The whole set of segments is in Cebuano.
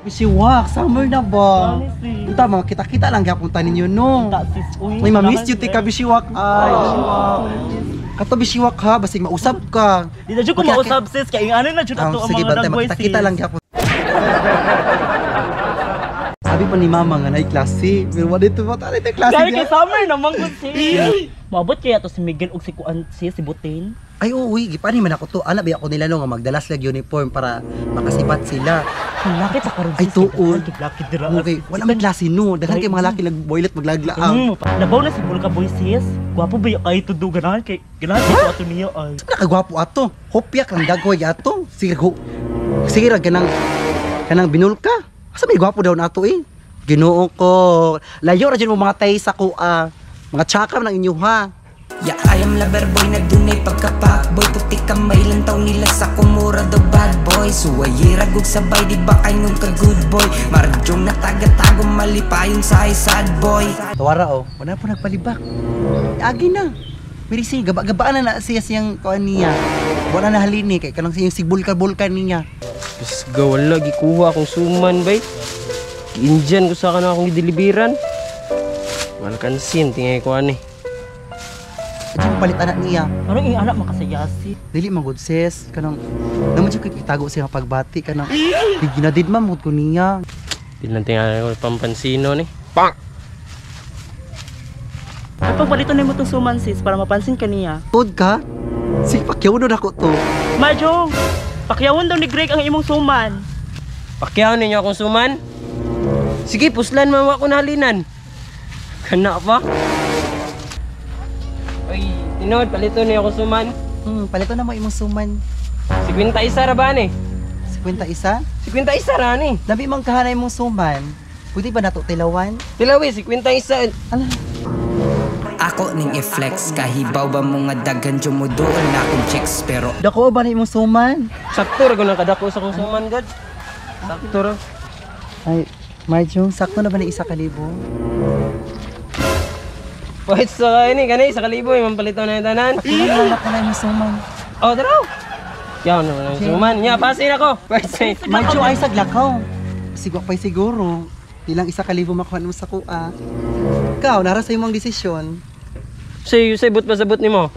Bishiwak, summer na ba? Unta mga kita-kita lang gyapon ta ninyo no. May ma-miss you tika Bishiwak. Ay, Bishiwak. Kato Bishiwak ha, basig mausab ka. Di na jud ko mausab sis kay ingano na jud ato ang sige, mga bantay, dagboy sis. Kita lang gyapon. Sabi pa ni mama nga naay klase, pero wala dito ba tayo klase. Dahil kay summer naman ko sis. Maabot kaya to si Miguel og si Kuan sis, si Butin. Ay oo, gipani man ako to. Ana ba ako nila no nga magdala sila uniform para makasibat sila. Laki ta karon. Ay tuod. Laki dira. Okay, wala may klase no. Daghan kay mga laki nag-boilet maglaglaang. Labaw na si Bulka boy sis. Gwapo ba kay to do ganahan kay ganahan ko ato niya ay. Nakagwapo ato. Hopyak lang dagoy ato. Sige go. Sige ra ganang kanang binulka. Asa may gwapo daw na ato eh. Ginoo ko. Layo ra jud mo mga tay sa ko mga tsaka ng inyo ha. Yeah, I am lover boy na dunay pagkapak boy. Puti kamay lantaw nila sa kumura the bad boy. Suwayira gug sabay di ba kay nung ka good boy. Marjong natagatago malipayon sa sad boy. Tawara oh, wala po nagpalibak. Agi na. Pero sige, gaba-gabaan na na siya siyang kuan niya. Wala na halini kay kanang siyang sigbulka-bulka niya. Pisga wala gikuha akong suman bay. Indian ko sa kana akong gideliveran. Wala kansin tingay ko ani. Adyo palit anak niya. Anong ing anak makasayasi? Dili man gud sis, kanang naman jud kay itago siya pagbati kanang ginadid man gud ko niya. Di lang tingay ko pampansino ni. Pang. Ay pagpalito nimo tong suman sis para mapansin ka niya. Tuod ka? Sige pakyawon na ako to. Marjong, pakyawon daw ni Greg ang imong suman. Pakyaw ninyo akong suman? Sige, puslan man wa ko nahalinan. Kana pa? Oy, tinod, palito niyo akong suman. Palito na mo imong suman. 51 ra ba ni? 51? 51 ra ni. Labi man kahanay imong suman. Pwede ba nato tilawan? Tilawi, 51. Ala. Ako ning i-flex, kahibaw ba mo nga daghan jumuduol na akong chicks pero dako ba ni imong suman? Sakto ra ko nakadako sa akong suman, God. Sakto ra. Ay, Marjong, sakto na ba ni 1,000? Wait, sa ini kani 1,000 imong palito na yung tanan. Wala ko na imong suman. Oh, tara. Yaw na ang suman. Nya pasin ako. Wait, say. Marjong ay saglakaw. Sigwa pa'y siguro. Ilang 1,000 makuha mo sa kuha. Ikaw, nara sa imong desisyon. Say, say but pa sabot nimo.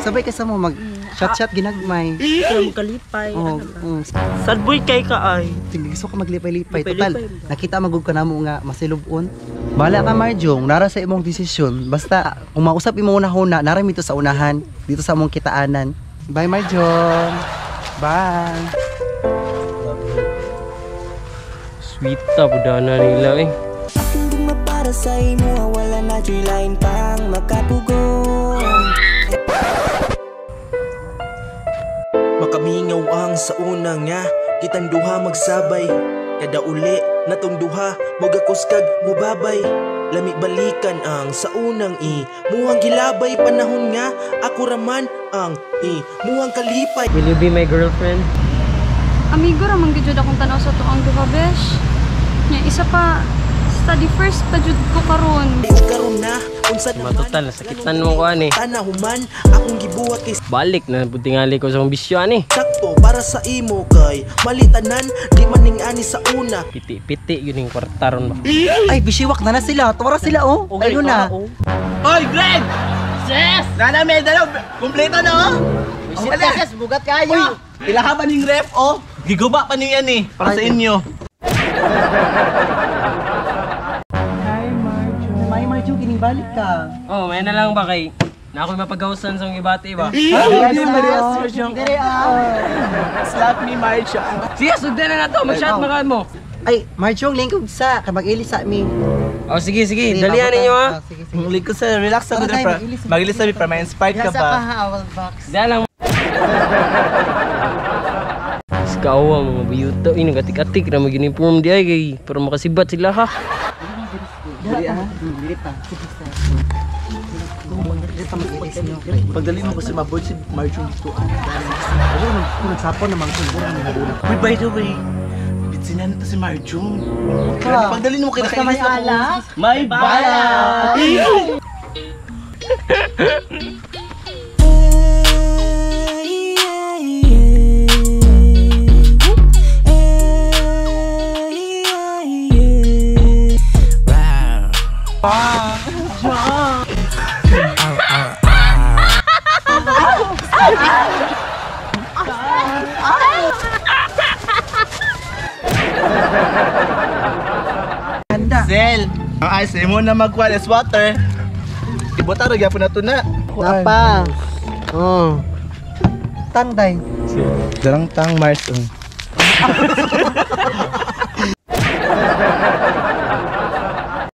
Sabay ka sa mo mag shot-shot ginagmay. Ikaw kalipay. Oh, ano ba? Sad boy kay ka ay. Sige, gusto ka maglipay-lipay. Lipay-lipay Total, ba? nakita magug ka namo nga masilubon. Bahala ka Marjong, nara sa imong desisyon. Basta kung mausap imo una-una, nara mito sa unahan, dito sa among kitaanan. Bye Marjong. Bye. Sweet ta pudana nila eh. Akong gugma para sa imo, wala na joy line pang makapugong. Makamingaw ang sa una nga kitang duha magsabay. Kada uli natong duha mogakuskag mubabay. Lami balikan ang sa unang i muhang gilabay panahon nga ako raman ang i muhang kalipay. Will you be my girlfriend? Amigo ra man gyud akong tanaw sa tuang duha besh. Nya isa pa study first pa jud ko karon. Karon na unsa naman Matotal sakitan mo ko ani. Tanahuman akong gibuhat kay Balik na putingali ko sa akong bisyo ani. Sakto para sa imo kay malitanan di maning ani sa una. Piti-piti yun yung kwarta ron ba. Ay, bishiwak na na sila. Tuwara sila oh. Okay, Ayun na. oh. Oy, Greg! Sis! Nana, may dalaw. Kompleto na oh. Wala. Sis, bugat kayo. Ilahaban yung ref oh. Giguba pa niyan eh. Para sa inyo. Hi, Marjo. May Marjo, kining balik ka. Oh, may na lang ba kay na ako'y mapagawasan sa ibati ba? Ay, Dire ah. Slap me, Marjo. Sige, sugdan na nato. Mag-shot maka mo. Ay, Marjong, lingkod sa. Kamag-ilis sa amin. Oh, sige, sige. Dalihan ninyo ha. Ah, sige, sige. Ang likod sa relax ako Tara tayo, pra. mag-ilis. Mag-ilis sabi para ma-inspired ka Nasa ba? pa ha, owl box. Dala lang. Iskawa mga biyuto. Ini nagatik-atik na mag-uniform di ay kay para makasibat sila ha. Dili ah. Dili pa. Sige sa. Dili pa mag-ilis niyo. Pagdali mo kasi maboy si Marjo dito. Ako kung nagsapon naman ko, wala nang nabuna. Uy, by the way, bitsinan na to si Marjo. Ka. Pagdali mo Basta may kinakainis na alak. May balak! Hey, Mars, imo na magkuha is water. Ibota ra gyapon nato na. Napa. Oh. Tangday. Darang tang Mars. Oh.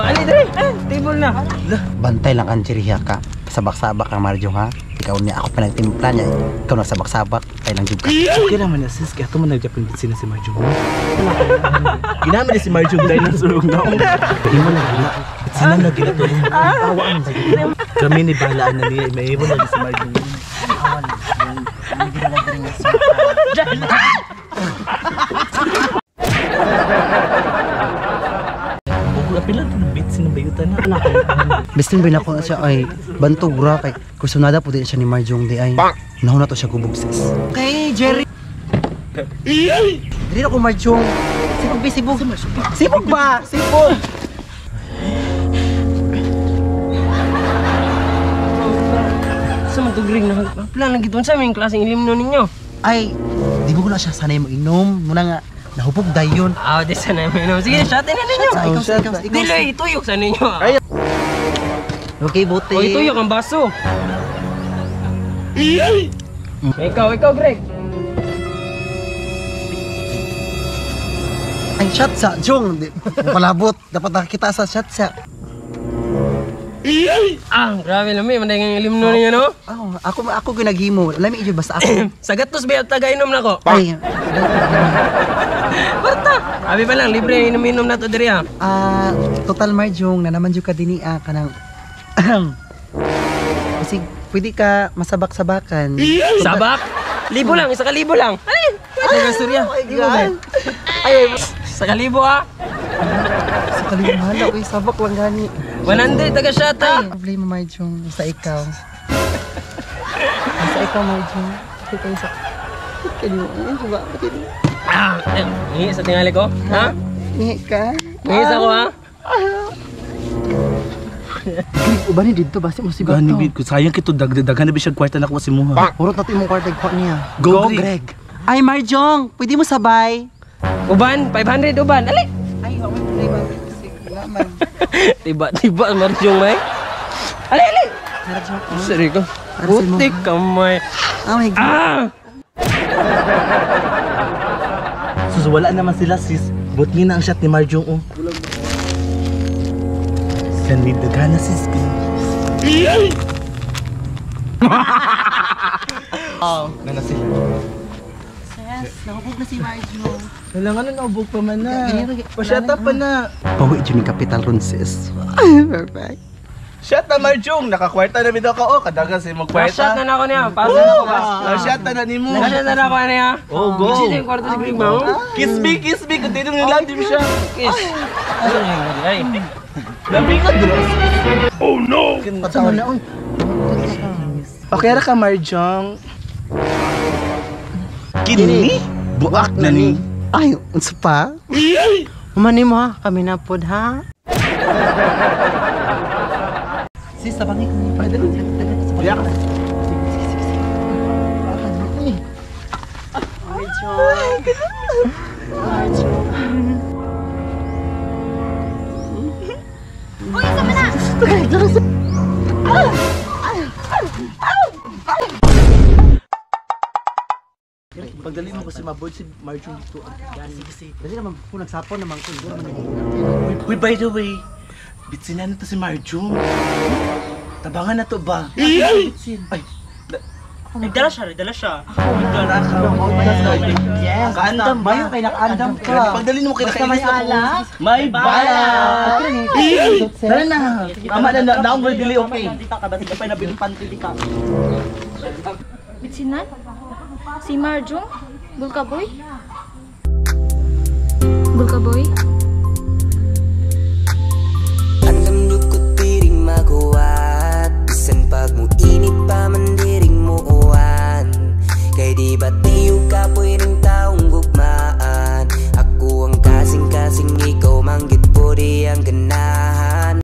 Ali dre. Table na. Bantay lang ang chiriha ka. Sabak-sabak ang Marjong ha. Ikaw niya ako pa nagtimpla niya. Ikaw na sabak-sabak. Ay lang jud ka. Okay naman na sis, kaya ito man nagyapon bitsin na si Marjong. Ginamit ni si Marjong dahil ng surog na. Imo na gina. Bitsin na gina to. Kami ni balaan na niya, may imo na si Marjong. Pila to ng bitsin ng bayutan na. Bistin ba na siya ay bantog ra kay kursunada po din siya ni Marjong di ay. Nahuna to siya gubog sis. Okay, Jerry. Dili na ko Marjong. Sibog ba sibog? Sibog ba? Sibog. Sa man tugring na plan lang gid sa aming klaseng ilimno ninyo. Ay, di mo ko na siya sanay mo inom. Muna nga nahubog dayon. Ah, di sanay mo inom. Sige, shotin na ninyo. Ikaw, ikaw, ikaw. Dili, ituyok sa ninyo. Ay. Okay, buti. O, ituyok ang baso. Ikaw, ikaw, Greg. Ay, shot sa Jong. Palabot. Dapat nakikita sa shot sa. Ah, grabe lami. Manday nga ilimno ninyo, no? Oh, ako ginaghimo. Lami ijo basta ako. Sa gatos ba taga-inom na ko? Ay. Barta. Abi pa lang, libre inom-inom na to diri ha. Ah, total Marjong na naman jud ka dinhi kanang kasi pwede ka masabak-sabakan. Sabak? Libo lang, 1,000 lang. Ay, ay, surya. Oh my God. Ay, 1,000 ha. 1,000 hala, uy, sabak lang gani. 100 taga shot ha. Problema Marjong, sa ikaw. Sa ikaw Marjong. Ikaw sa Kani mo, ay, ba? Ah, ngihi sa tingali ko? Ha? Ngihi ka? Ngihi sa ko ha? Greg, uban ni dito basi mo si Bato. Gani bid ko sayang kito dagdagan na bisag kwarta na ko si muha. Hurot na to imong kwarta ko niya. Go, Greg. Ay Marjong, pwede mo sabay. Uban, 500 uban. Ali. Ay, wa man problema. Wala man. Tiba-tiba Marjong may. Ali, ali. Marjong. Sorry ko. Putik kamay. Oh my God. Ah! Sus, wala naman sila sis. But nga na ang shot ni Marjong oh. Kan daghan na sis. Oh, na sila. Sis, nahubog na si Marjong. Wala nga na nahubog pa man na. Pasyata pa na. Pawi dyan yung kapital ron sis. Perfect. Shot na Marjong, nakakwarta na bitaw ka oh, kadagan si magkwarta. Shot na na ako niya. Pasa na ako ba? Shot na nimo. Shot na na ako niya. Oh, go. Sino yung kwarta si Greg mo? Kiss me, continue nila din siya. Kiss. Ay. Labi ka dress. Oh no. Patawon na oy. Okay ra ka Marjong. Kini? Buak na ni. Ay, unsa pa? Humani mo ha, kami na pod ha. Sis, sabangi ko ni Pwede rin. Yak. Sige, sige, sige. Marjong. Marjong. Uy, isa man na! Pagdali mo kasi maboard si Marjong dito. Sige, sige. Dali naman po, nagsapon naman ko. Uy, by the way, bitsinan na to si Marjong. Tabangan na to ba? Ay, Nagdala siya, nagdala siya. Yes. Kaandam ba yun? Kay nakaandam ka. Pagdali mo Basta may alak. May balak. Tara na. Tama na, naong mo dili okay. Bitsinan? Si Marjong? Bulkaboy? Bulkaboy? Alam nyo ko piring maguwat. Bisan pag